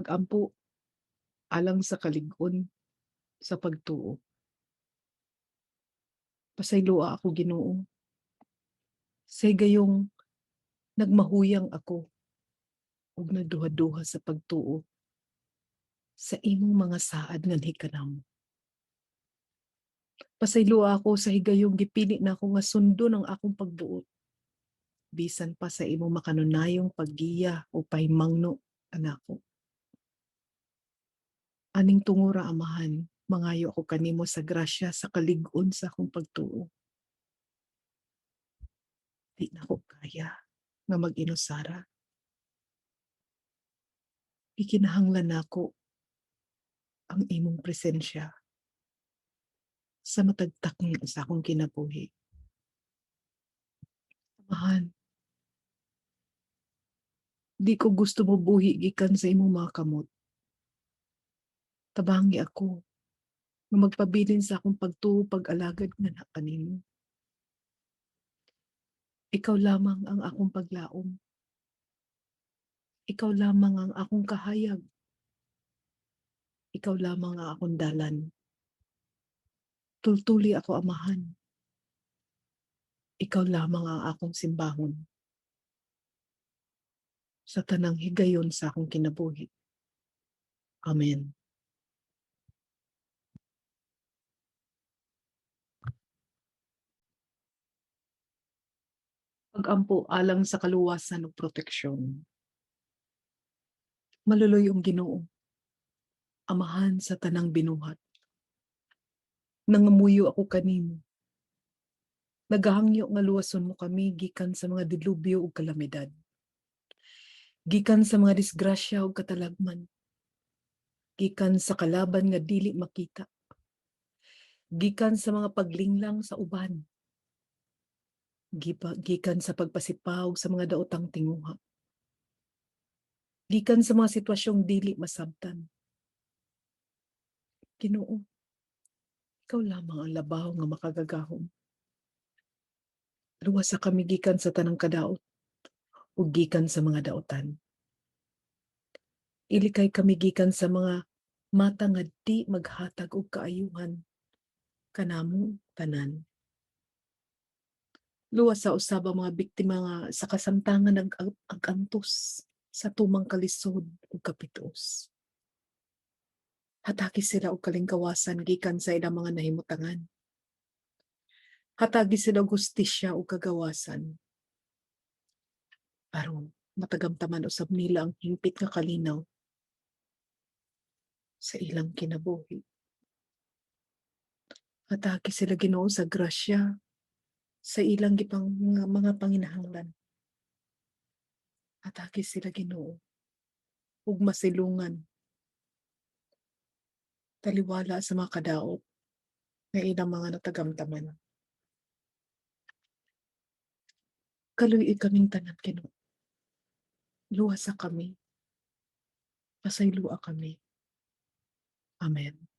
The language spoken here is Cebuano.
Pag-ampo alang sa kalig-on sa pagtuo. Pasayloa ako, Ginoo, sa higayong nagmahuyang ako ug nagduha-duha sa pagtuo sa imong mga saad nganhi kanamo. Pasayloa ako sa higayong gipili nako nga sundon ang akong pagbuot bisan pa sa imong makanunayong paggiya o pahimangno anako. Aning tungura, Amahan, mangayo ako kanimo sa grasya sa kalig-on sa akong pagtuo. Di nako kaya nga mag-inusara. Gikinahanglan nako ang imong presensya sa matag takna sa akong kinabuhi. Amahan, di ko gusto mobuhi gikan sa imong mga kamot. Tabangi ako nga magpabilin sa akong pagtuo, pag-alagad nga kanimo. Ikaw lamang ang akong paglaom. Ikaw lamang ang akong kahayag. Ikaw lamang ang akong dalan. Tultuli ako, Amahan. Ikaw lamang ang akong simbahon sa tanang higayon sa akong kinabuhi. Amen. Pag-ampo alang sa kaluwasan ug proteksyon. Maluluy-ong Ginoo, Amahan sa tanang binuhat. Nangamuyo ako kanimo. Nagahangyo nga luwason mo kami gikan sa mga dilubyo ug kalamidad. Gikan sa mga disgrasya ug katalagman. Gikan sa kalaban nga dili makita. Gikan sa mga paglinglang sa uban. Gikan sa pagpasipaw sa mga daotang tinguha. Gikan sa mga sitwasyong dili masabtan. Ginoo, ikaw lamang ang labaw nga makagagahom. Luwasa kami gikan sa tanang kadaot ug gikan sa mga daotan. Ilikay kami gikan sa mga mata nga di maghatag og kaayuhan kanamo tanan. Luwasa usab ang mga biktima nga sa kasamtangan nag-antos sa tumang kalisod ug kapituos. Hatagi sila og kalingkawasan gikan sa ilang mga nahimutangan. Hatagi sila og hustisya ug kagawasan aron matagamtaman usab nila ang hingpit nga kalinaw sa ilang kinabuhi. Hatagi sila, Ginoo, sa grasya sa ilang gipang mga panginahanglan. Hatagi sila, Ginoo, ug masilungan taliwala sa mga kadaot nga ilang mga natagamtaman. Kaluy-i kaming tanan, Ginoo. Luwasa kami. Pasayloa kami. Amen.